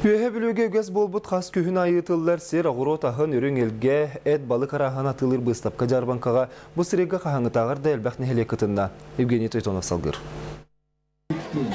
Үөһэ Бүлүүгэ үгэс буолбут хас күһүн аайы ыытыллар сир, оҕуруот аһын, үрүҥ илгэ, эт, балык арааһын атыылыыр быыстапка-дьаарбаҥкаҕа бу сырыыга хаһааҥҥытааҕар да элбэх нэһилиэк кытынна. Евгений Тойтонов салгыыр.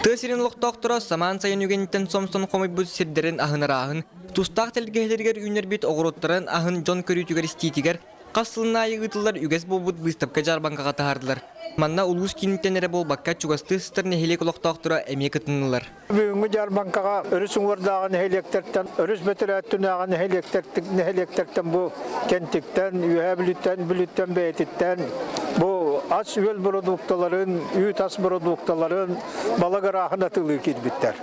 Тыа сирин олохтоохторо самаан сайын үгэниттэн сомсон хомуйбут сирдэрин аһын арааһын, тустаах тэлгэһэлэригэр үүннэрбит оҕуруоттарын аһын дьон көрүүтүгэр-истиитигэр хас сылын аайы ыытыллар үгэс буолбут быыстапка-дьаарбаҥкаҕа таһаардылар. Манна улуус кииниттэн эрэ буолбакка чугастыы сытар нэһилиэк олохтоохторо эмиэ кытыннылар. Бүгүҥҥү дьаарбаҥкаҕа өрүс уҥуордааҕы нэһилиэктэртэн, өрүс бөтөрөөттүнээҕи нэһилиэктэртэн бу Кэнтиктэн, Үөһээ Бүлүүттэн, Бүлүүттэн бэйэтиттэн бу ас-үөл бородуукталарын, үүт-ас бородуукталарын балык арааһын атыылыы киирбиттэр.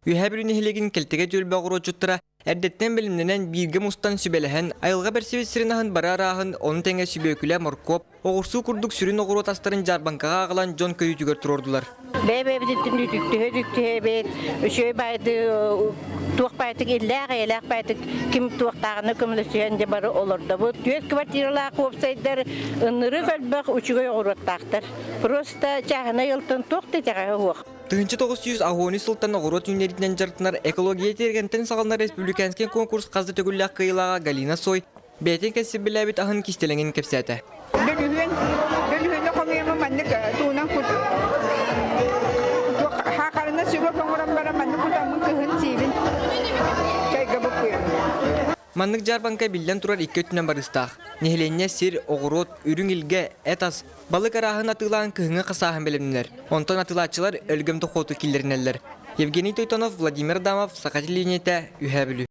Үөһээ Бүлүү нэһилиэгин Кэлтэгэ түөлбэ оҕуруотчуттара эрдэттэн бэлэмнэнэн бииргэ мустан сүбэлэһэн, айылҕа бэрсибит сирин аһын бары арааһын, ону тэҥэ сүбүөкүлэ, моркуоп, Оҕурсуу курдук сүрүн оҕуруот астарын дьаарбаҥкаҕа аҕалан дьон көрүүтүгэр туруордулар. Бэйэ-бэйэбититтэн үтүктүһэ-үтүктүһэбит, үчүгэй баайды туох баайтык иллээх эйэлээх баайтык ким туохтааҕына көмөлөсүһэн дьэ бары олордобут. Түөрт квартиралаах уопсайдар ынырык элбэх үчүгэй оҕуруоттаахтар. Просто чааһынай ыалтан туох да итэҕэһэ суох. 1983 сылтан оҕуруот үүннэриитинэн дьарыктанар экология тиэргэнтэн саҕаланар республиканскай конкурс хас да төгүллээх кыайыылааҕа Галина Сой Бэйэтин кэсибилээбит аһын кистэлэҥин кэпсээтэ. Дөлүһүөн, дөлүһүөнү хомуйаммын маннык туунан кут хаахарына сироп оҥорон баран маннык кутаммын кыһын сиибин чайга буккуйам. Маннык дьаарбаҥка биллэн турар икки өттүнэн барыстаах. Нэһилиэнньэ сир, оҕуруот, үрүҥ илгэ, эт ас, балык арааһын атыылаан кыһыҥҥы хасааһын бэлэмнэнэр. Онтон атыылааччылар өлгөм дохуоту киллэринэллэр. Евгений Тойтонов, Владимир Адамов, Саха телевидениетэ, Үһээ Бүлүү.